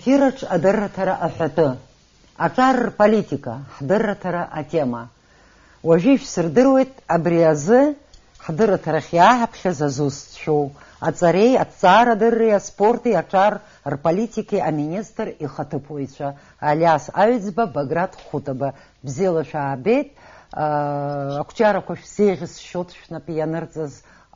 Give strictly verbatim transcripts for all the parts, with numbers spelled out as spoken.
Ефираҿ адырраҭара аҳәатәы. Аҿар рполитика, ҳдырраҭара атема. Уажәы ишәсырдыруеит абри азы ҳдырраҭарахь иааҳаԥхьаз азусҭцәоу, аҵареи, аҭҵаарадырреи, аспорти аҿар рполитикеи аминистр ихаҭыԥуаҩцәа Алиас Аҩӡба, Баграт Хәытаба. Бзиала шәаабеит, аа, ақәҿиарақәа шәзеиӷьысшьоит шәнапы ианырҵаз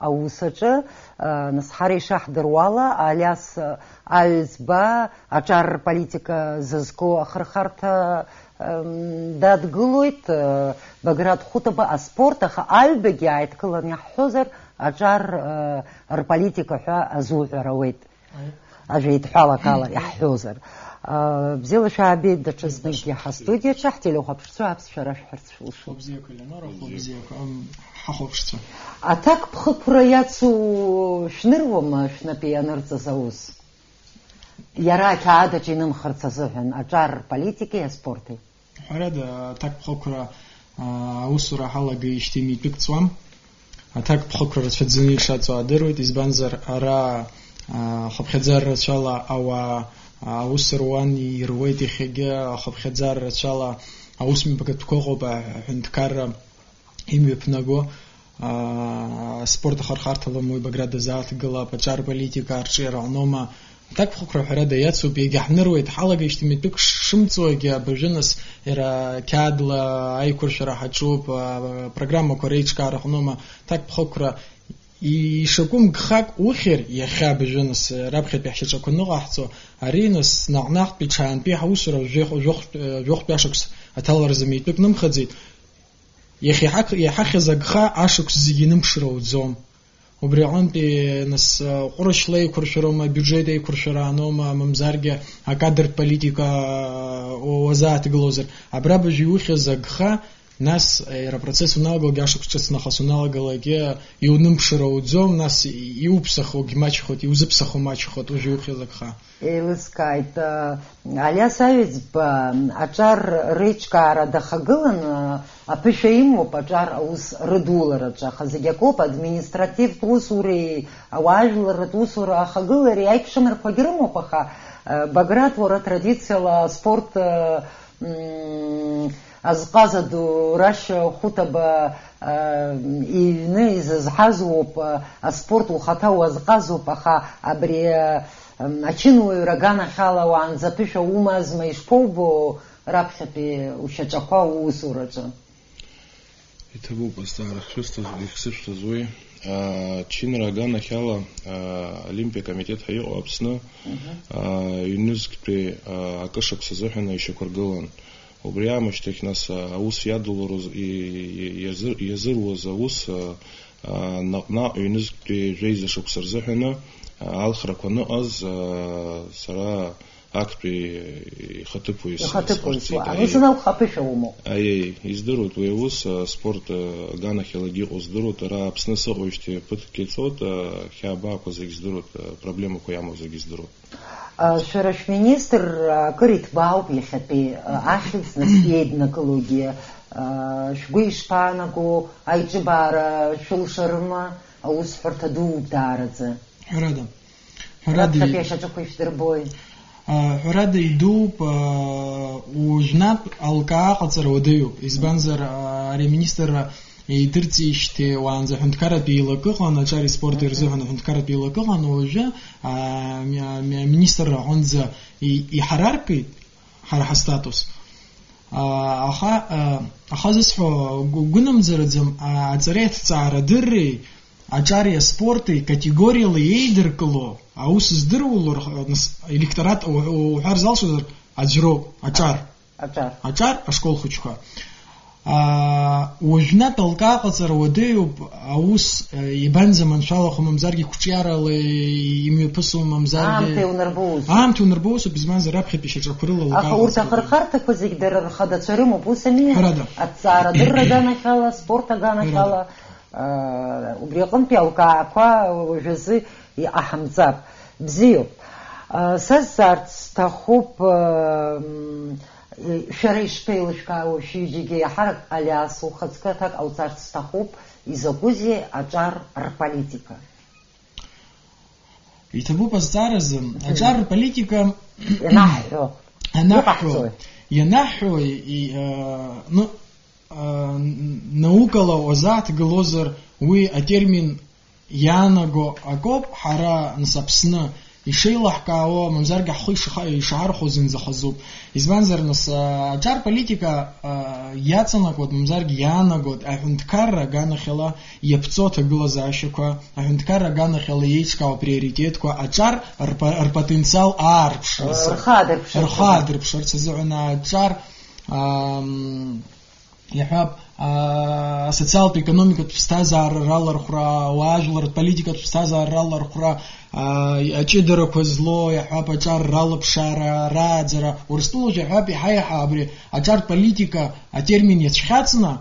аус аҿы, аа, нас ҳара ишаҳдыруала, Алиас, аа, Аҩӡба аҿар рполитика зызку ахырхарҭа, м, дадгылоит, аа, Баграт Хәытаба аспорт, аха аҩбагьы ааидкыланы иаҳҳәозар, аҿар, аа, рполитика ҳәа азуҳәар ауеит. Ажәеидҳәалак ала иаҳҳәозар. Бзиала шәаабеит даҽазныкгьы ҳастудиаҿы, ҳтелехәаԥшцәа аԥсшәа рашәҳәарц шәылшоит. Хәа бзиақәа, Ленора, хәа бзиақәа, ам, ҳахәаԥшцәа. Аҭакԥхықәра иацу шәныруама шәнапы ианырҵаз аус? Иара ақьаад аҿы инымхарц азыҳәан, аҿар рполитикеи аспорти. Ҳәарада, аҭакԥхықәра, аа, аусура ҳалагеижьҭеи митәык ҵуам. Аҭакԥхықәра рацәаӡаны ишаҵоу аадыруеит, избанзар, ара, аа, хыԥхьаӡара рацәала ауаа, аа, аус руан, ируеит иахьагьы, хыԥхьаӡара рацәала аусмҩаԥгатәқәа ыҟоуп, аҳәынҭқарра имҩаԥнаго, аа, аспорт ахырхарҭала моу Баграт дазааҭгылап, аҿар политика арҿиара аҟноума, аҭакԥхықәра ҳәарада иацуп, иагьаҳныруеит, ҳалагеижьҭеи митәык шымҵуагьы, абыржәы нас иара қьаадла аиқәыршәара ҳаҿуп, аа, программақәа реиҿкаара аҟноума, аҭакԥхықәра и-, ишакәым гхак ухьыр, иахьа абыржәы нас раԥхьатәи ҳшьаҿақәа ныҟаҳҵо, ари нас наҟ-наҟтәи ҽаантәи ҳаусура жәохә-, жәохә-, жәохәтәи ашықәс аҭаларазы митәык нымхаӡеит. Иахьа иҳақ-, иҳахьыз агха ашықәс зегьы нымԥшыр ауӡом. Убри аҟынтәи, нас, ҟәрышьла еиқәыршәароума, абиуџьет еиқәыршәара аноума, мамзаргьы акадртә политика уазааҭгылозар, абра быжә иухьыз агха, нас, иара апроцесс уналагалак, ашықәс ҿыц нахыс уналагалакгьы иунымԥшыр ауӡом, нас иуԥсахугь маҷхоит, иузыԥсахуа маҷхоит, уажә иухьыз агха. Еилыскааит, Алиас Аҩӡба аҿар реиҿкаара дахагыланы, аԥышәа имоуп аҿар аус рыдулараҿы, аха зегь акоуп, административтә усуреи ауаажәларратә усура ахагылареи аиԥшымрақәагь рымоуп, аха, Баграт, уара традициала аспорт, м, азҟаза ду Рашь Хәытаба, а, иҩны изызҳаз уоуп, а, аспорт ухаҭа уазҟазоуп, аха абри, а, м, ачынуаҩра аганахьала уаанӡа ԥышәа умазма, ишԥоубо раԥхьатәи ушьаҿақәа уусураҿы? Иҭабуп азҵаара ахьшәысҭаз, иахьсышәҭаз уи. А, ачынра аганахьала, а, Олимпиа комитет ҳәа иҟоу Аԥсны, Мгм. а, ҩнызқьтәи, а, акы шықәса азыҳәан ишьақәыргылан. Убри аамышьҭахь, нас, аус иадуларыз, и-, и-, иазыр-, иазыруаз аус, а, а, наҟ-наҟ ҩнызқьтәи жәеиза шықәса рзыҳәаны, а, алхрақәа аныҟаз, а, сара актәи ихаҭыԥуаҩ с-, Ихаҭыԥуаҩ сҟарҵеит, сла-, аиеи. Аус анакәха, аԥышәа умоуп. Аиеи, издыруеит уи аус, а, спорт, а, аганахьалагьы иҟоу здыруеит, ара Аԥсны сыҟоуижьҭеи ԥыҭкгьы ҵуеит, а, хьаа баақәа зегь здыруеит, а, проблемақәа иамоу зегь здыруеит. А, шәара шәминистр, а, акыр иҭбаауп иахьатәи, а, ахьӡ, нас иеиднакылогьы, а, шәгәы ишԥаанаго, аиҿыбаара шәылшарыма, аусҳәарҭа дууп даараӡа. Ҳәарада. Ҳәарада. Раԥхьатәи ашьаҿақәа ишәдырбои? А, ҳәарада идууп, а, уажәнатә алкаа ҟаҵара уадаҩуп. Избанзар, а, ари аминистрра идырҵеижьҭеи уаанӡа аҳәынҭқарратә еилак ыҟан, аҿари спорти Мгм. рзыҳәан аҳәынҭқарратә еилак ыҟан, уажәы, а, ми-, ми-, аминистрра аҟынӡа и-, иҳараркит ҳара ҳастатус. А, аха, а, аха зысҳәо гәы-, гәынамӡараӡам, а, аҵареи аҭҵаарадырреи, аҿари аспорти категориала еидыркыло, аус здыруа лыр-, нас, електорат у-, у-, уҳәар залшозар, аӡә роуп, аҿар. Аҿар. Аҿар, ашкол хәыҷқәа. Аа, уажәнатә алкаа ҟаҵара уадаҩуп, аус, е, ибанӡаманшәалахо, мамзаргьы қәҿиарала имҩаԥысуа, мамзаргьы Аамҭа иунарбоу усуп. Аамҭа унарбоу усуп, избанзар, раԥхьатәи шьаҿақәа рыла алкаа Аха урҭ ҟаҵара. Ахырхарҭақәа зегь дара рхадацәа рымоуп, ус ами? Ҳәарада. Аҭҵаарадырра аганахьала, аспорт аганаҟьала, Ҳәарада. аа, убри аҟынтәи алкаақәа уажәазы иҟаҳамҵап. Бзиоуп. Аа, сазҵаарц сҭахуп, аа, м, шәара ишԥеилышәкаауа шәҩыџьагьы, иаҳарак Алиас ухаҵкы аҭак ҟауҵарц сҭахуп, изакәызеи аҿар рполитика? Иҭабуп азҵааразы, аҿар рполитика Ианаҳҳәо. Анаҳҳәо, Иҟаҳҵои? Ианаҳҳәо, и-, а, ну, а, н-, наукала уазааҭгылозар, уи атермин иаанаго акоуп, ҳара, нас, Аԥсны ишеилаҳкаауа, мамзаргьы ҳхы ишаха-, ишаҳархәо зынӡа хазуп. Избанзар, нас, а, аҿар политика, а, иаҵанакуеит, мамзаргьы иаанагоит аҳәынҭқарра аганахьала иаԥҵоу аҭагылазаашьақәа, аҳәынҭқарра аганахьала еиҿкаау априоритетқәа, аҿар рпо-, рпотенциал аарԥшырц, Рхы аадырԥшырц. Рхы аадырԥшырц азыҳәан аҿар, ам, иаҳәап, а, асоциалтә економикатә ԥсҭазаара ралархәра, ауаажәларратә политикатә ԥсҭазаара ралархәра, а, аҷыдарақәа злоу, иаҳҳәап, аҿар ралаԥшаара, рааӡара, Урыстәылаҿ, иаҳҳәап, иаҳа-иаҳа абри аҿар политика атермин иацәхьаҵны,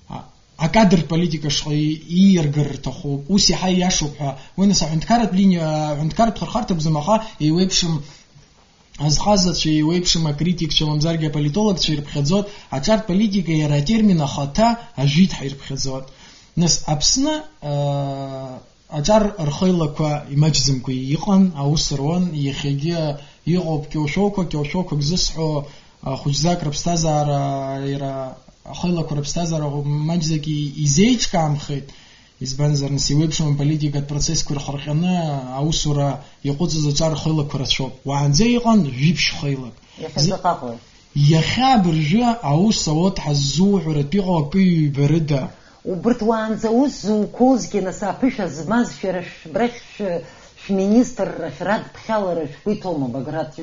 а, акадр политика шҟа и-, ииаргар рҭахуп, ус иаҳа ииашоуп ҳәа. Уи нас аҳәынҭқарратә линиа, аҳәынҭқарратә хырхарҭа бзамаха еиуеиԥшым азхазацәа, еиуеиԥшым акритикцәа, мамзаргьы аполитологцәа ирыԥхьаӡоит, аҿартә политика иара атермин ахаҭа ажәит ҳәа ирыԥхьаӡоит. Нас Аԥсны, а, аҿар рхеилақәа имаҷӡамкәа иҟан, аус руан, иахьагьы иҟоуп кьоушәоуқәак, кьоушәоуқәак зысҳәо, а, хәыҷӡак рыԥсҭазаара, иара ахеилақәа рыԥсҭазаара маҷӡак и-, изеиҿкаамхеит, избанзар, нас, еиуеиԥшым аполитикатә процессқәа рхырҟьаны аусура иаҟәыҵыз аҿар рхеилақәа рацәоуп. Уаанӡа иҟан жәиԥшь хеилак. Иахьа Зи-, заҟа ыҟои? Иахьа абыржәы аус ауеит ҳаззуҳәаратә иҟоу акы-ҩба рыда. Убырҭ уаанӡа аус зуқәозгьы, нас, аԥышәа змаз шәара шәбрахь шәы-, шәминистрра, шәрадԥхьалара шәгәы иҭоума, Баграт?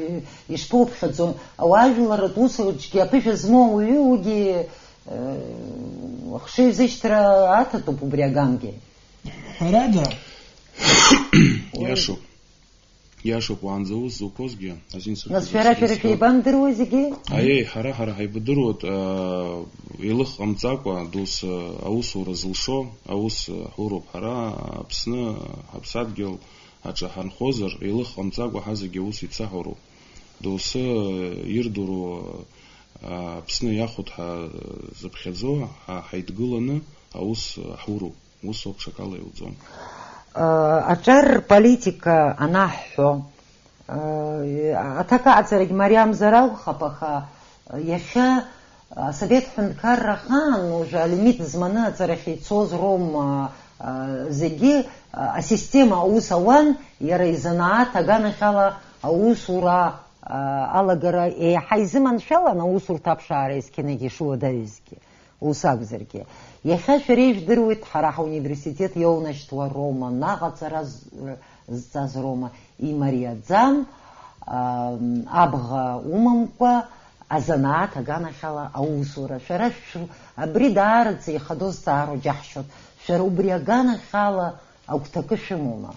Ишԥоуԥхьаӡо? Ауаажәларратә усураҿгьы аԥышәа змоу ауаҩы уигьы, э, ахшыҩзышьҭра аҭатәуп убри агангьы. Ҳәарада, Иашоуп. Иашоуп, уаанӡа аус зуқәозгьы, азин сыхьӡ Нас шәара, шәара шәеибамдыруа зегьы? Аиеи, ҳара, ҳара ҳаибадыруеит, аа, еилых ҟамҵакәа, дус, аа, аусура зылшо, аус, аа, ҳуроуп. Ҳара Аԥсны, ҳаԥсадгьыл аҿы ҳанхозар, еилых ҟамҵакәа ҳазегьы аус ицаҳауроуп. Доусы ирдыруа, аа, Аԥсны иахәҭҳәа зыԥхьаӡо, ҳа-, ҳаидгыланы аус ҳуроуп. Усоуп, ҽакала иуӡом. Аҿар рполитика анаҳҳәо, аҭак аҟаҵарагь мариамзар акәхап, аха иахьа асовет ҳәынҭқарра ахаан уажәы алимит зманы аҵарахьы ицоз роума, зегьы асистема аус ауан, иара изанааҭ аганахьала аусура алагара еиҳа изыманшәалан аусурҭа аԥшаара есқьынагьы ишуадаҩызгьы. Ус акәзаргьы, иахьа шәара ижәдыруеит, ҳара ҳауниверситет иоунашьҭуа роума, наҟ аҵара з-, зҵаз роума, имариаӡам, аа, абӷа умамкәа, азанааҭ аганахьала аусура. Шәара шә-, абри даараӡа ихадоу зҵаароу џьаҳшьоит. Шәара убри аганахьала агәҭакы шәымоума?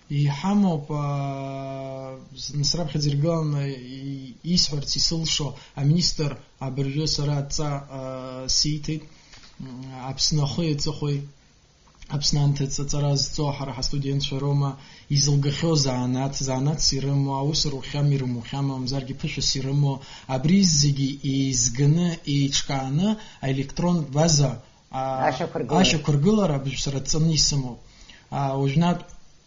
Иҳамоуп, аа, нас раԥхьаӡа иргыланы и-, исҳәарц исылшо аминистр. Абыржәы сара адҵа, аа, сиҭеит, м, Аԥсны ахи аҵыхәеи, Аԥсны анҭыҵ аҵара зҵо ҳара ҳастудентцәа роума, изылгахьоу занааҭ, занааҭс ирымоу, аус рухьам, ирымухьам, мамзаргьы ԥышәас ирымоу, абри зегьы еизганы, еиҿкааны, аелектронтә база, аа, Ашьақәыргылара. Ашьақәыргылара абыржә сара дҵаны исымоуп. Аа, уажәнатә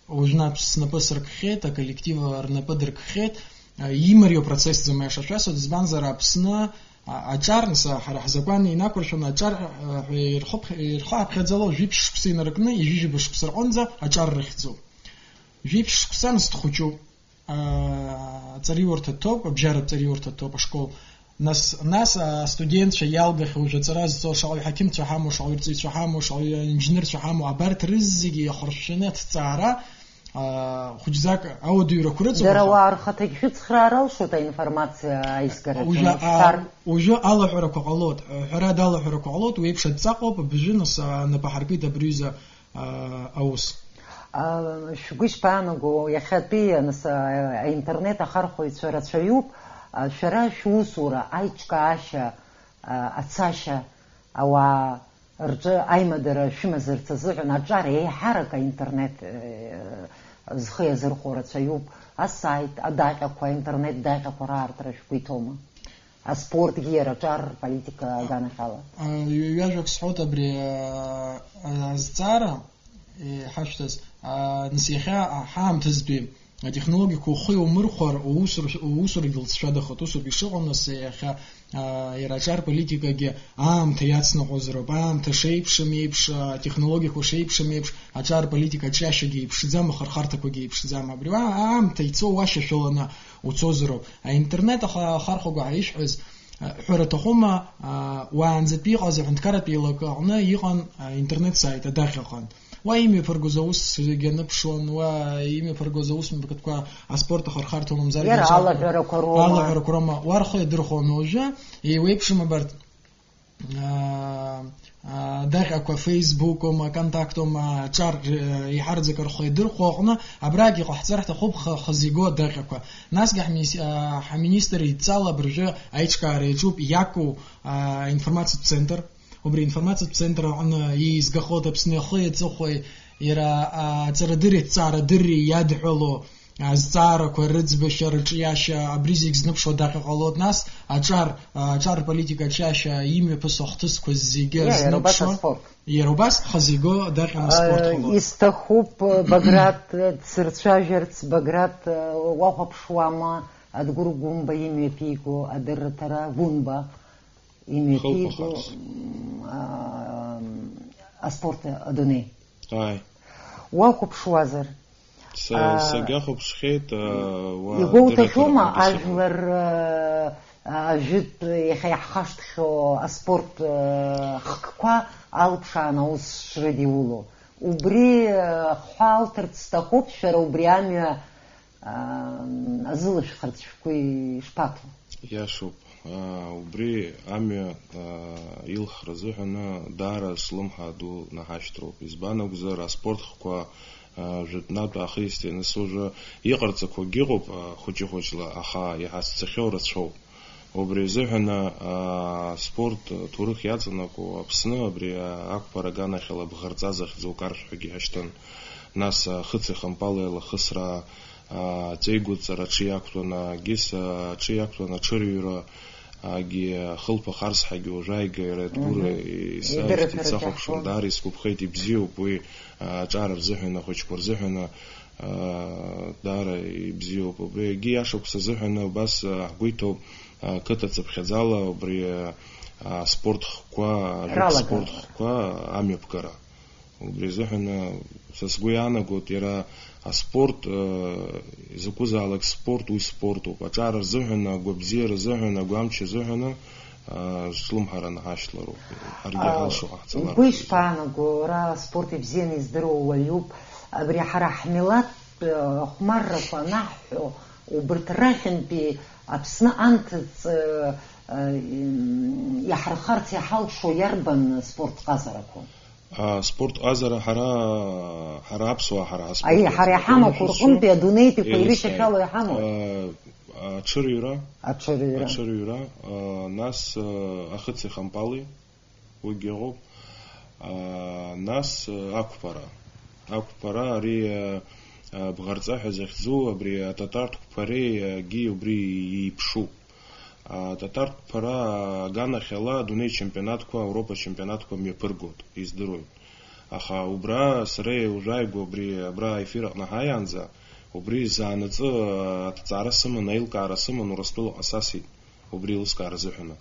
Уажәнатә снапы сыркхьеит, аколлектив рнапы дыркхьеит, имариоу процессӡам аиаша шәасҳәоит, избанзар Аԥсны, а, аҿар, нас, ҳара ҳзакәан инақәыршәаны аҿар, а, ҳәа ирхыԥ-, ирхаҳԥхьаӡало жәиԥшь шықәса инаркны, ҩажәижәаба шықәса рҟынӡа аҿар рыхьӡуп. Жәиԥшь шықәса, нас, дхәыҷуп. А, аҵариурҭа ҭоуп, абжьаратә ҵариурҭа ҭоуп ашкол. Нас, нас, астудентцәа иалгахьоу уажә аҵара зҵо, шаҟаҩ ҳақьымцәа ҳамоу, шаҟаҩ рҵаҩцәа ҳамоу, шаҟаҩ инженерцәа ҳамоу, абарҭ рызегьы иахыршәшәаны аҭҵаара, аа, хәыҷӡак ауадаҩрақәа рыҵоуп, Дара аха уаа рхаҭагь шәыцхраар алшоит аинформациа аизгараҿы, уажәы, аа, уажәы алаҳәарақәа ҟалоит, ҳәарада, алаҳәарақәа ҟалоит, уи еиԥш адҵа ыҟоуп, абыржәы нас, аа, нап аҳаркит абри аҩыза аа, аус. А, шәгәы ишԥаанаго, иахьатәи, нас, а, аинтернет ахархәаҩцәа рацәаҩуп, а, шәара шәусура, аиҿкаашьа, а, ацашьа, ауаа рҿы аимадара шәымазарц азыҳәан аҿар еиҳарак аинтернет, э, зхы иазырхәо рацәаҩуп, асаит, адаҟьақәа, аинтернет даҟьақәа раартра шәгәы иҭоума? Аспортгьы иара аҿар рполитика аганахьала. А, ҩажәак сҳәоит абри, а, а, азҵаара, э, ҳашәҭаз, а, нас иахьа, а, ҳаамҭазтәи, Атехнологиақәа ухы иумырхәар, уусур-, уусурагьы лҵшәадахоит, усоуп ишыҟоу, нас, иахьа, аа, иара аҿар политикагьы аамҭа иацныҟәозароуп, аамҭа шеиԥшым еиԥш, атехнологиақәа шеиԥшым еиԥш, аҿар политика аҿиашьагьы еиԥшӡам, ахырхарҭақәагьы еиԥшӡам. Абри уа-, аамҭа ицо уашьашәаланы уцозароуп. Аинтернет аха-, ахархәага ҳәа ишәҳәаз, ҳәара аҭахума, уаанӡатәи иҟаз аҳәынҭқарратә еилакы аҟны иҟан аинтернет-саит адаҟьаҟан. Уа имҩаԥыргоз аус зегьы аныԥшуан, уа имҩаԥыргоз аус мҩаԥгатәқәа аспорт ахырхарҭа уамзаргьы Иара аҿар-, алаҳәарақәа роума? Алаҳәарақәа роума. Уа рхы иадырхәон. Уажәы еиуеиԥшым абарҭ, аа, аа, адаҟьақәа Facebook-оума, Контакт-оума, аҿар, э, еиҳараӡак рхы иадырхәо аҟны, абрагь иҟаҳҵар ҳҭахуп х-, хазы игоу адаҟьақәа. Насгьы ҳминис-, аа, ҳаминистр идҵала абыржәы аиҿкаара иаҿуп иаку, аа, информациатә центр. Убри аинформациатә центр аҟны еизгахоит Аԥсны ахи аҵыхәеи, иара, а, аҵарадырреи аҭҵаарадырреи иадҳәало, а, азҵаарақәа рыӡбашьа, рыҿиашьа, абри зегь зныԥшуа адаҟьа ҟалоит, нас аҿар, а, аҿар рполитика аҿиашьа имҩаԥысуа ахҭысқәа зегьы Иа, иара убас зныԥшуа. Аспорт. Иара убас хазы игоу адаҟьа аспорт А, ҟалоит. Исҭахуп, Баграт, дсырцәажәарц, Баграт, уахәаԥшуама, Адгәыр Гәымба имҩаԥиго адырраҭара, Гәынба, имҩаԥиго, Хылԥа Харс. м, а, аспорт адунеи. Ааи. Уахәаԥшуазар, Са, а, сагьахәаԥшхьеит, а, уа игәоуҭахьоума адырраҭарақәагьы сыҟоуп. Ажәлар, а, ажәытә иахьа иаҳхашҭхьоу аспорт, а, хкқәа алԥшааны аус шрыдиуло? Убри, а, ахҳәаа алҭарц сҭахуп, шәара убри амҩа аа, азылашәхарц шәгәы ишԥаҭоу? Иашоуп. Аа, убри амҩа, аа, илхра азыҳәаны даара слымҳа ду наҳашьҭроуп. Избан акәзар, аспорт хқәа, аа, жәытәнатә аахысит, нас уажәы иҟарҵақәогьы ыҟоуп, аа, хәыҷы-хәыҷла, аха иаҳа зцахьоу рацәоуп. Убри азыҳәаны, аа, аспорт ҭоурых иаҵанакуа Аԥсны абри ақәԥара аганахьала бӷарҵа захьӡу акаршәҳәагьы иҳашьҭын. Нас, ахыци ахампали алахысра, аа, аҵеигәыдҵара аҽы иақәтәаны, агьыс аҽы иақәтәаны аҽырҩра, агьи ахылԥа харсҳагьы уажәааига иара Адгәыр Мгм. Исаихьт, Идырраҭарахь исахәаԥшуан, иаҳфон. Даара искәыԥхеит, ибзиоуп уи, аа, аҿар рзыҳәан, ахәыҷқәа рзыҳәан, аа, даара ибзиоуп. Убри егьи ашықәс азыҳәан убас, аа, ҳгәы иҭоуп, аа, қыҭа цыԥхьаӡала убри, аа, аспорт хкқәа, ажәытә Ралагара. Спорт хкқәа амҩаԥгара. Убри азыҳәан, са сгәы иаанагоит, иара аспорт, э, изакәызаалак спорт, уи спортуп. Аҿар рзыҳәан, агәабзиара азыҳәан, агәамч азыҳәан, э, зҿлымҳара наҳашьҭлароуп. Ҳаргьы А, иҳалшо ҟаҳҵалароуп. Угәы ишԥаанаго, ара аспорт ибзианы издыруа уаҩуп. Абри ҳара ҳмилаҭтә, э, хәмаррақәа анаҳҳәо, убарҭ рахьынтәи Аԥсны анҭыҵ, э, э, иаҳархарц иҳалшо иарбан спорт ҟазарақәоу? Аспорт ҟазара ҳара, ҳара аԥсуаа ҳара ҳаспорт Аиеи, ҳара иаҵанакуа иҳамақәоу ҳазшоу рҟынтәи адунеитәи еилыскааит. Еилыскааит. Ҩышьа шәала иҳамоу? А, аҽырҩра. Аҽырҩра. Аҽырҩра. А, нас, а, ахыци ахампали, уигьы ыҟоуп. А, нас, а, ақәԥара. Ақәԥара, ари, а, а, бӷарҵа ҳәа захьӡу, абри ататартә қәԥареи, а, гьы убри иеиԥшуп. Ататартә қәԥара аганахьала адунеи чемпионатқәа, Ауропа чемпионатқәа мҩаԥыргоит, издыруеит. Аха убра сара уажәааигәа убри абра аефир аҟны ҳааиаанӡа, убри заанаҵы аҭҵаара сыман, аилкаара сыман, Урыстәылаҟа сасит, убри еилыскаара азыҳәаны.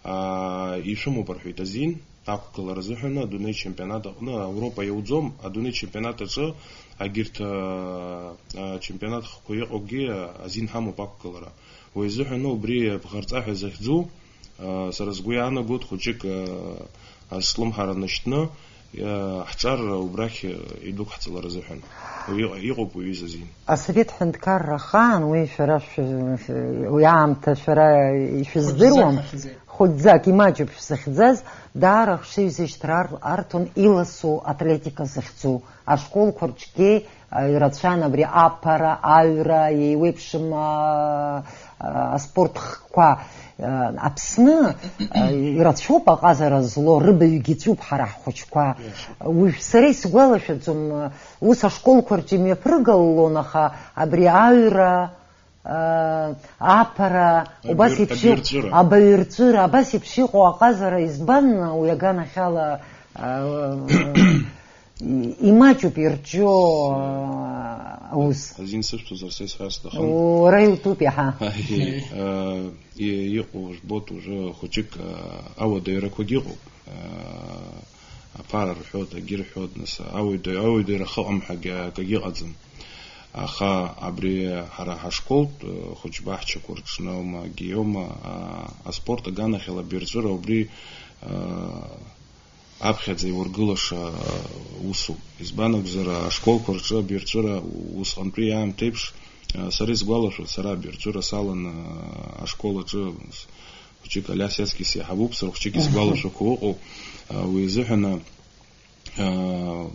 Аа, ишәымоуп, рҳәеит, азин ақәгылара азыҳәаны адунеи чемпионат аҟны, Ауропа иауӡом, адунеи чемпионат аҿы агьырҭ, аа, аа, чемпионат хқәа иҟоугьы азин ҳамоуп ақәгылара. Уи азыҳәаны убри абӷарҵа ҳәа захьӡу, аа, сара сгәы иаанагоит, хәыҷык, аа, азҿлымҳара нышьҭны, иа-, ҳҿар убрахь идәықәҳҵалар азыҳәан. Уи иҟ-, иҟоуп уи изы азин. Асовет ҳәынҭқарра ахаан, уи шәара шә-, уи аамҭа шәара ишәыздыруам. Хәыҷӡак ахьӡеит. Хәыҷӡак, имаҷуп шәзыхьӡаз, даара ахшыҩзышьҭра ар-, арҭон иласу атлетика захьӡу. Ашколқәа рҿгьы, а, ирацәан абри аԥара, аҩра, еиуеиԥшым, а, а, аспорт хкқәа. А, Аԥсны, а, ирацәоуп аҟазара злоу, рыбаҩгьы ҵәуп ҳара ҳхәыҷқәа. Уажә сара исгәалашәаӡом, а, ус ашколқәа рҿы имҩаԥыргалон, аха абри аҩра, аа, аԥара, убас Абаҩр-, еиԥш иҟ-, абаҩрҵәыра. Абаҩрҵәыра, абас еиԥш иҟоу аҟазара избан уи аганахьала, аа, имаҷуп ирҿио, а, аус. Азин сышәҭозар, са исҳәар сҭахым. Уара иутәуп иаҳа. Аиеи, а, и-, иҟоу жәбоит, уже хәыҷык, а, ауадаҩрақәагьы ыҟоуп. А, аԥара рҳәоит, агьырҳәоит, нас, ауадаҩ-, ауадаҩра хыҟам ҳәагьы акагьы ыҟаӡам. Аха абри ҳара ҳашколтә, э, хәыҷбаҳчақәа рҿы аума, гиома, а, аспорт аганахьала абирҵәыра убри, а, аԥхьаӡа иургылаша, а, усуп. Избан акәзар, ашколқәа рҿы абирҵәыра усҟантәи аамҭеиԥш, а, сара исгәалашәоит, сара абирҵәыра салан, а, ашкол аҿы, с-, хәыҷык Алиас Иаскис иаҳабуп, сара хәыҷык исгәалашәақәо ыҟоуп, а, уи азыҳәан, а,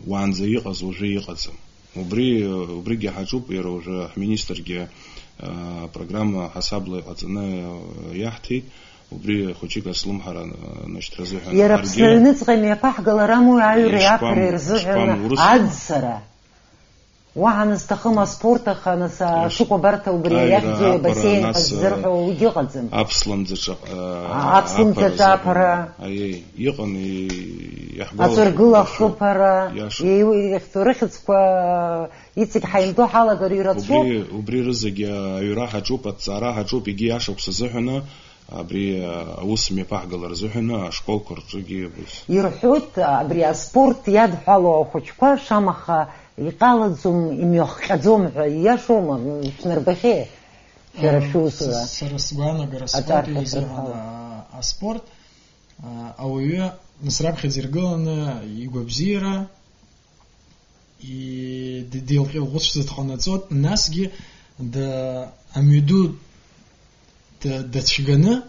уаанӡа иҟаз уажәы иҟаӡам. Убри, убригьы ҳаҿуп, иара уажәы ҳминистргьы, а, апрограмма ҳасабла иҟаҵаны, а, иаҳҭеит, убри хәыҷык аслымҳара, а, нышьҭразы ҳәа. Иара Аԥсны аҩныҵҟа имҩаԥаҳгалар амуи аҩреи аԥреи рзыҳәан ишԥам, урыс аӡсара? Уаҳа назҭахым аспорт, аха нас аҽыкәабарҭа убри аҩра, иахьӡу абасеин ҳәа ззырҳәо уигьы ыҟаӡам. Аԥслымӡаҿ, а, аԥслымӡаҿ аԥара, аԥара. Аиеи, иҟан, и-, иаҳгәалашәоит, аҵәыргыла иашоуп, ахыԥара, иашоуп. Иеиу-, иахьцо рыхьӡқәа иҵегь ҳаимдо ҳалагар ирацәоуп. Убри, убри рызегьы аҩра ҳаҿуп, аҭҵаара ҳаҿуп, егьи ашықәс азыҳәаны, абри, а, аус мҩаԥаҳгала рзыҳәаны ашколқәа рҿыгьы абас. Ирҳәоит, абри аспорт иадҳәало ахәыҷқәа шамаха иҟалаӡом, имҩахҟьаӡом ҳәа, ииашоума, шәнарбахьеи? Шәара шәусура. Сара сгәаанагара, аспорт аҿаршәа еизыҳәан, шәырҭала. А, аспорт, а, ауаҩы, нас, раԥхьаӡа иргыланы игәабзиара, и-, ди-, дилҟьа-, лхәыцәӡа дҟанаҵоит, насгьы да-, амҩаду да-, дацәганы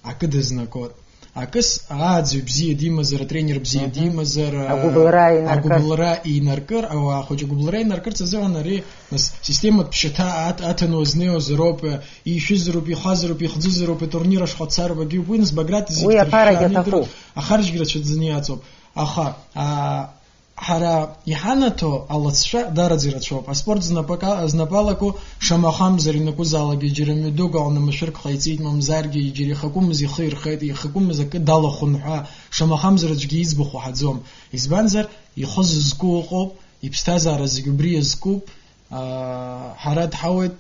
акы дазнагоит. Акыс ааӡаҩ бзиа димазар, атренер бзиа, мгм, димазар, а, агәыбылра инаркыр. Агәыбылра инаркыр, ауаа хәыҷы агәыбылра инаркырц азыҳәан ари, нас, систематә ԥшьаҭа аҭ-, аҭаны уазнеиуазароуп, ишәызароуп, ихазароуп, ихӡызароуп, атурнир ашҟа дцароуп, агьи уи, нас, Баграт зегь уи аԥарагьы ҭыршәшәаны аҭахуп. Идыруеит, ахарџьгьрацәа дыниаҵоуп. Аха, а, ҳара иҳанаҭо алыҵшәа дараӡа ирацәоуп. Аспорт знапака-, знапалаку шамахамзар, ианакәызаалакгьы џьара мҩадук аҟны машәырк ҟаиҵеит, мамзаргьы џьара ихакәымыз ихы ирхеит, ихакәымыз акы далахәын ҳәа, шамахамзар аӡәгьы иӡбахә ҳаӡом. Избанзар, ихы зызку ыҟоуп, иԥсҭазаара зегь убри иазкуп, аа, ҳара дҳауеит,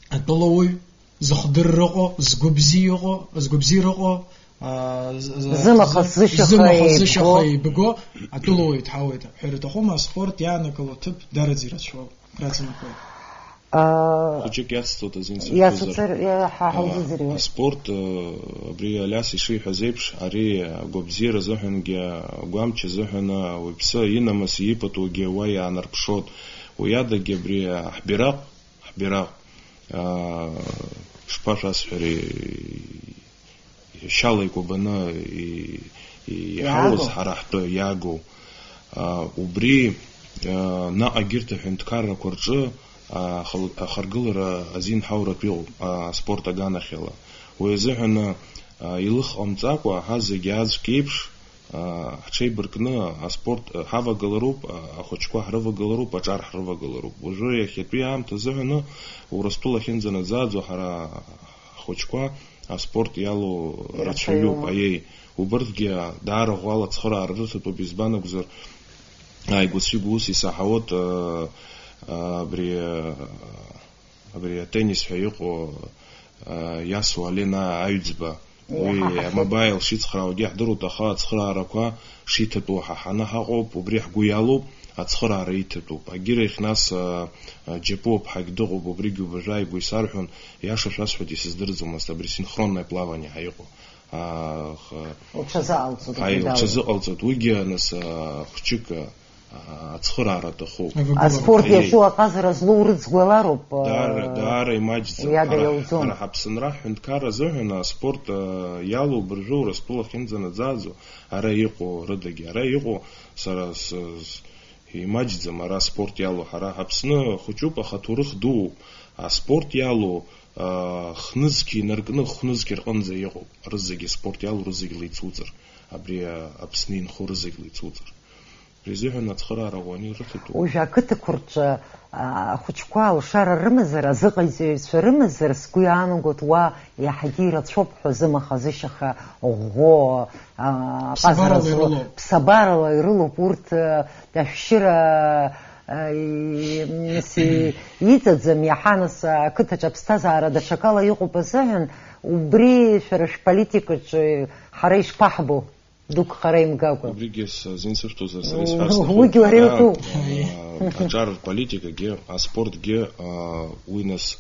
атәылауаҩ, зыхдырра ыҟоу, згәы бзиа ыҟоу, згәы бзиара ыҟоу, аа, з-, з-, зымаха з-, зышьаха зымаха еибго. Зышьаха еибго, атәылауаҩ дҳауеит ҳәа рҭахума, аспорт иаанагало аҭыԥ дараӡа ирацәоуп, рацымхоит. Аа, хәыҷык иацҵоит азин сырҭозар. Иацуҵар, иа-, ҳа-, аа, ҳаузыӡырҩуеит. Аспорт, э, абри Алиас ишиҳәаз еиԥш, ари агәабзиара азыҳәангьы, агәамч азыҳәан, ауаҩԥсы инамыс ипатугьы уа иаанарԥшуеит. Уи адагьы абри ҳбираҟ Ҳбираҟ, аа, шԥашәасҳәари, шьала икәабаны и-, и-, иҳауз, иаагоу, ҳара ҳтәы иаагоу. Аа, убри, аа, наҟ егьырҭ аҳәынҭқаррақәа рҿы, аа, ахыл-, ахаргылара азин ҳауратә иҟоуп, аа, аспорт аганахьала. Уи азыҳәан, аа, илых ҟамҵакәа, ҳа зегьы аӡәк еиԥш, аа, ҳҽеибаркны аспорт, аа, ҳавагылароуп, аа, ахәыҷқәа ҳрывагылароуп, аҿар ҳрывагылароуп. Уажәы иахьатәи аамҭа азыҳәаны Урыстәыла ахьынӡанаӡааӡо ҳара ҳхәыҷқәа аспорт иалоу рацәаҩуп, рацәаҩуп, аиеи. Убырҭгьы даара ӷәӷәала ацхыраара рыҭатәуп, избан акәзар, ааигәацәа игәы ус исаҳауеит, аа, аа, абри, аа, абри атеннис ҳәа иҟоу, а, Иасу Алина Аҩӡба. Уи иаҳа ҳахьеит. Амобаил шицхраауагьы иаҳдыруеит, аха ацхыраарақәа шиҭатәу ҳаҳаны ҳаҟоуп, убри ҳгәы иалоуп, ацхыраара иҭатәуп. Агьырахь нас, а, а, Џьапуаԥҳагь дыҟоуп, убригьы убажәы ааигәа исарҳәон, иаша шәасҳәоит, исыздырӡомызт, абри синхронное плавание ҳәа иҟоу. А, х-, уҽазыҟалҵоит, аи, уи дауеит. Уҽазыҟалҵоит, уигьы нас, а, хәҷык, а, ацхыраара аҭахуп. Авагылара. Аспорт, аиеи, иаҿу аҟазара злоу рыӡ гәалароуп, даара, э, даара имаҷӡам. Уи ада ҳара, иауӡом. Ҳара ҳаԥсынра ҳҳәынҭқарра азыҳәан аспорт, э, иалоу абыржәы Урыстәыла ахьынӡанаӡааӡо, ара иҟоу рыдагьы, ара иҟоу сара с-, с-, имаҷӡам, ара аспорт иалоу ҳара ҳаԥсны хәыҷуп, аха аҭоурых дууп. Аспорт иалоу, э, хнызқь инаркны, хнызқь рҟынӡа иҟоуп. Рызегьы аспорт иалоу рызегь леицуҵар. Абри, э, Аԥсны инхо рызегь леицуҵар. Изыҳәан ацхыраара ӷәӷәаны ирыҭатәуп. Уажәы ақыҭақәа рҿы, а, ахәыҷқәа алшара рымазар, азыҟаиҵаҩцәа рымазар, сгәы иаанагоит, уа иаҳагьы ирацәоуп ҳәа зымаха-зышьаха ӷәӷәоу, а, ԥсабарала ҟазара злоу, ирылоуп. Ԥсабарала ирылоуп урҭ, а, ашәшьыра, а, и-, мс-, и-, иҵаӡам, иаҳа нас ақыҭаҿы аԥсҭазаара даҽакала иҟоуп азыҳәан, убри шәара шәполитикаҿы ҳара ишԥаҳбо? Дук хара имгакәа. Убригьы сзин сышәҭозар, сара исҳәар сҭахуп. Уигьы уара иутәуп. Ара, а, аҿар рполитикагьы, аспортгьы, а, уи нас,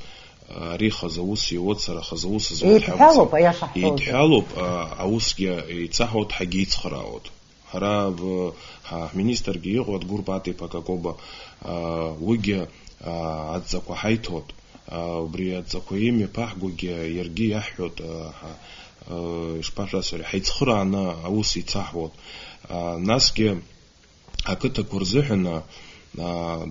а, ари хазы аус иуеит, сара хазы аус зуеит. Еидҳәалоуп, ҳакәзар, аиаша ҳҳәозар. Еидҳәалоуп, а, аусгьы еицаҳауеит, ҳагьеицхраауеит. Ҳара, в-, ҳа-, ҳминистргьы иҟоуп, Гәырбат-иԥа Какоба, а, уигьы, а, адҵақәа ҳаиҭоит. А, убри адҵақәа имҩаԥаҳгогьы иаргьы иаҳҳәоит, а, ҳа-, а, ишԥашәасҳәари, ҳаицхырааны аус еицаҳуеит. А, насгьы ақыҭақәа рзыҳәан, а,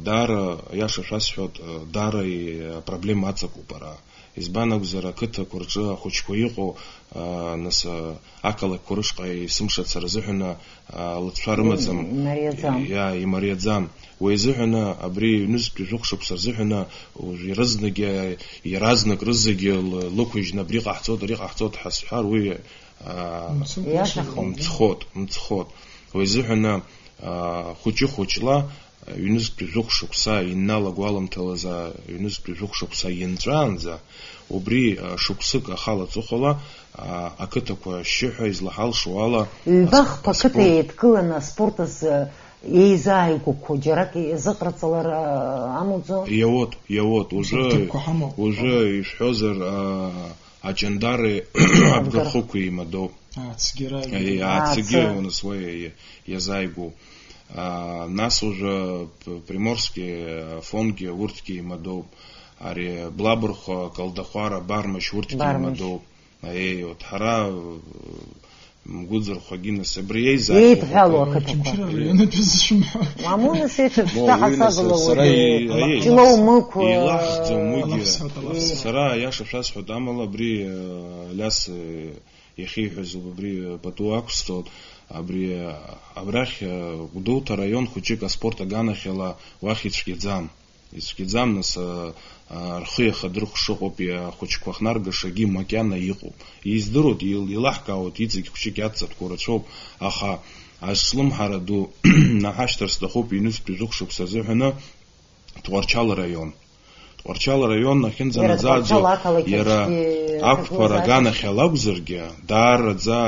даара, аиаша шәасҳәоит, а, даара и-, апроблема аҵакуп ара. Избан акәзар, ақыҭақәа рҿы ахәыҷқәа иҟоу, а, нас, а, ақалақьқәа рышҟа есымша цара азыҳәан, а, лыҵшәа рымаӡам. Имариаӡам. Иа-, имариаӡам. Уи азыҳәан абри ҩнызқьтәи жәохә шықәса рзыҳәан уажә иаразнагьы, иаразнак рызегьы лы-, лықәыжьны абри ҟаҳҵоит, ари ҟаҳҵоит ҳәа сҳәар, уи, а, мцхәуп. Иашахом. Мцхәуп, мцхәуп. Уи азыҳәан, а, хәыҷы-хәыҷла, ҩнызқьтәи жәохә шықәса иннал агәаламҭалаз, а, ҩнызқьтәи жәохә шықәса ианҵәаанӡа, убри, а, шықәсык ахала аҵыхәала, а, ақыҭақәа ашьшьыҳәа излаҳалшо ала, ҩба-хԥа аспорт, ақыҭа еидкыланы аспорт азы еизааигәақәо џьарак иазыҟарҵалар, а, амуӡо? Иауеит, иауеит. Уажәы, ҭыԥқәа ҳамоуп. Уажәы ишәҳәозар, а, аҷандари абгахықәеи еимадоуп. Ацгьы. Ацгьы. Ацгьы, нас уи иа-, иазааигәоу. А, нас уажәы П-, Приморски, Афонгьы, урҭгьы еимадоуп. Ари Блабырхәа, Калдахәара, Бармышь, урҭгьы еимадоуп. Аиеи, вот ҳара, м, Мгәыӡырхәагьы нас абри еизааигәоуп. Еидҳәалоу ақыҭақәа. Очамчыра араионатәи зышәымҳәо. Мамоу, нас еиҿырԥшӡа ҳасабала сара уаҩы. Ҷлоу мықә, еилаҳӡом уигьы. Алаф сҳәоит, алаф сҳәоит. Сара аиаша шәасҳәоит, амала абри, э, Алиас, э, иахьиҳәаз убри, э, пату ақәсҵоит. Абри, э, абрахь, э, Гәдоуҭа раион хәыҷык аспорт аганахьала уахь ицәгьаӡам. Ицәгьаӡам, нас, а, а, рхы иахадырхәша ыҟоуп, ахәыҷқәа ахнаргашагьы макьана иҟоуп. Издыруеит, ил-, илаҳкаауеит, иҵегь хәҷык иаццатәқәоу рацәоуп, аха азҿлымҳара ду наҳашьҭыр сҭахуп ҩнызқьтәи жәохә шықәса азыҳәаны Тҟәарчал араион. Тҟәарчал араион ахьынӡанаӡааӡо, иара ақәԥара аганахьала акәзаргьы, даараӡа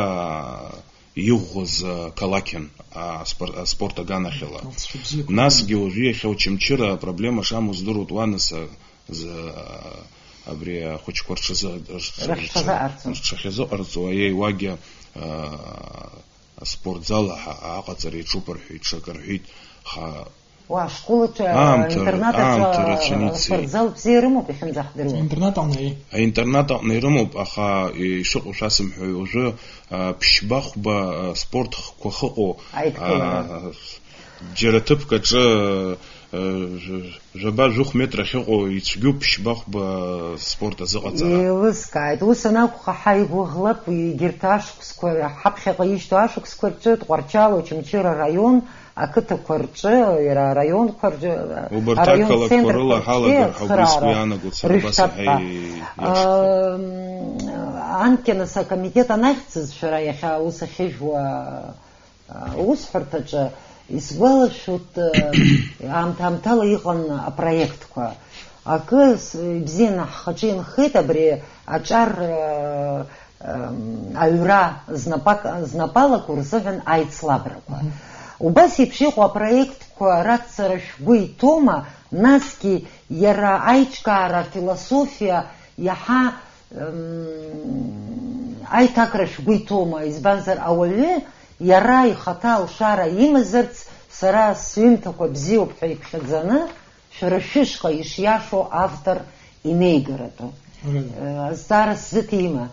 иӷәӷәаз, а, қалақьын, а, аспор-, аспорт аганахьала. Алҵшәа бзиақәа. Насгьы уажәы иахьа Очамчыра апроблема шамоу здыруеит, уа нас, а, з-, а, абри ахәыҷқәа рҽазы-, рҽ-, рҽ-, рҽазыҟарҵо. Рҽахьазыҟарҵо, аиеи, уагьы, а, аспортзал аҳа-, аҟаҵара иаҿуп рҳәеит, ҽакы рҳәеит, ха-, Уа, ашкол аҿы, аамҭа, интернат аҿы аамҭа рацәаны ицеит. Аспортзал бзиа рымоуп, иахьынӡаҳдыруа. Аинтернат аҟны, еи. Аинтернат аҟны ирымоуп, аха, ишыҟоу шәасымҳәои, уажәы, а, ԥшьба-хәба, а, спорт хқәа ахьыҟоу, аидкылара, а, џьара ҭыԥк аҿы, а, жәа-, жәаба-жәохә метр ахьыҟоу ицәгьоуп ԥшьба-хәба спорт азыҟаҵара. Еилыскааит. Ус анакәха, ҳаигәыӷлап, егьырҭ ашықәсқәа, ҳаԥхьаҟа ишьҭоу ашықәсқәа рҿы Тҟәарчал, Очамчыра араион, ақыҭақәа рҿы, иара араионқәа рҿы, убарҭ араион ақалақьқәа центрқәа рыла рҿы ҳалагар ҳәа убри сгәы иаанагоит, сара убас иаҳа иашахоит. Ам, анкьа нас акомитет анахьӡыз шәара иахьа аус ахьыжәуа, а, аусҳәарҭаҿы исгәалашәоит, а, аамҭа-аамҭала иҟан апроектқәа. Акы с-, ибзианы ҳхаҿы инхеит абри аҿар, а, ам, аҩра знапак-, знапалақәоу рзыҳәан аицлабрақәа. Мгм. Убас еиԥш иҟоу апроектқәа рацҵара шәгәы иҭоума, насгьы иара аиҿкаара афилософиа иаҳа, ам, аиҭакра шәгәы иҭоума, избанзар ауаҩы иара ихаҭа алшара имазарц сара сҩымҭақәа бзиоуп ҳәа иԥхьаӡаны, шәара шәышҟа ишиашоу автор инеигаратәы. Right. Э, азҵаара сзыҭима?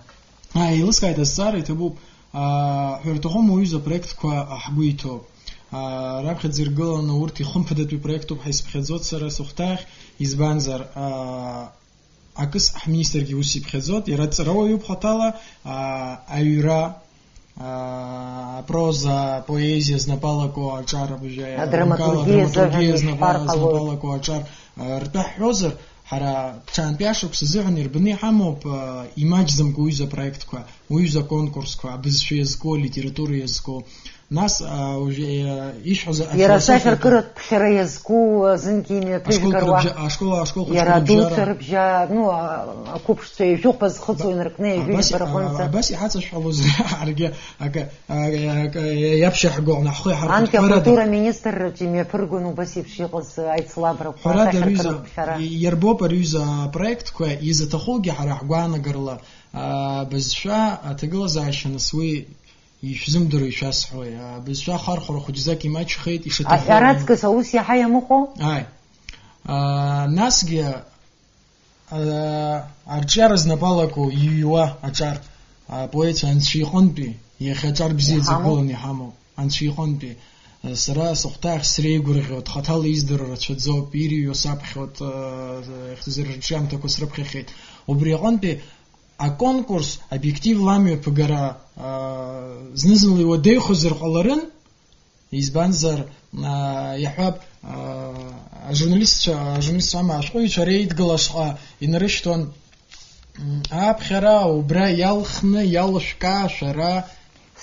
Ааи, еилыскааит азҵаара, иҭабуп. Аа, ҳәара аҭахума, уҩыза, апроектқәа ҳгәы иҭоуп. Аа, раԥхьаӡа иргыланы урҭ ихымԥадатәи проектуп ҳәа исыԥхьаӡоит сара сыхәҭаахь, избанзар, аа, акыс ҳминистргьы ус иԥхьаӡоит, иара дҵарауаҩуп хаҭала, аа, аҩра, аа, апроза, апоезиа знапалаку аҿар абжьы, Адраматургиа аганкала, азыҳәан адраматургиа ишәҳәар знапала-, ҟалоит. Знапалаку аҿар, аа, ртәы ҳҳәозар, ҳара ҽаантәи ашықәс азыҳәан ирбаны иҳамоуп, аа, имаҷӡамкәа уҩыза апроектқәа, уҩыза аконкурсқәа, абызшәа иазку, алитература иазку. Нас, аа, уажәы, аа, ишәҳәоз Иара афилософиатә асахьаркыратә ԥхьара иазку азынгьы ашкол имҩаԥыжәгаруа. Кырыбжьа-, ашкол, ашкол Иара хәыҷқәа рыбжьара. Адуцәа рыбжьа, ну, а-, ақәыԥшцәа ижәохәа зхыҵуа Ба-, инаркны ҩажәи абас, жәаба рҟынӡа. А-, абас иҳаҵашәҳәалоз аргьы, акы, а-, акы, иаԥшьаҳго, ҳхы иҳархәоит. Анкьа Ҳәарада. Акультура министрраҿы имҩаԥыргон убас еиԥш иҟаз аицлабрақәа, Ҳәарада, асахьаркыратә ари ҩыза, ԥхьара. Иарбоуп ари ҩыза апроектқәа, изаҭахугьы ҳара ҳгәаанагарала, а, бызшәа аҭагылазаашьа нас уи ишәзымдыруа ишәасҳәои, а, бызшәа ахархәара хәыҷӡак имаҷхеит, ишаҭаху. Аҳәара аҵкыс аус иаҳа иамыхәо? Ааи. А, насгьы, а, арҿиара знапалаку иҩуа аҿар, апоетцәа анцәа иҟынтәи, иахьа аҿар бзиаӡак Иҳамоуп. Гыланы иҳамоуп, анцәа иҟынтәи. Сара сыхәҭаахь среигәырӷьоит, хаҭала издыруа рацәаӡоуп, ирҩуа саԥхьоит, э, ихьӡ-, рҿиамҭақәа срыԥхьахьеит. Убри аҟынтәи аконкурс обиективла амҩаԥгара, э, зны-зынла иуадаҩхозар ҟаларын, избанзар, э, иаҳҳәап, э, ажурналистцәа, ажурналистцәа ама ашәҟәыҩҩцәа реидгыла шҟа инарышьҭуан, м, аԥхьара убра иалхны, иалышәкаа шәара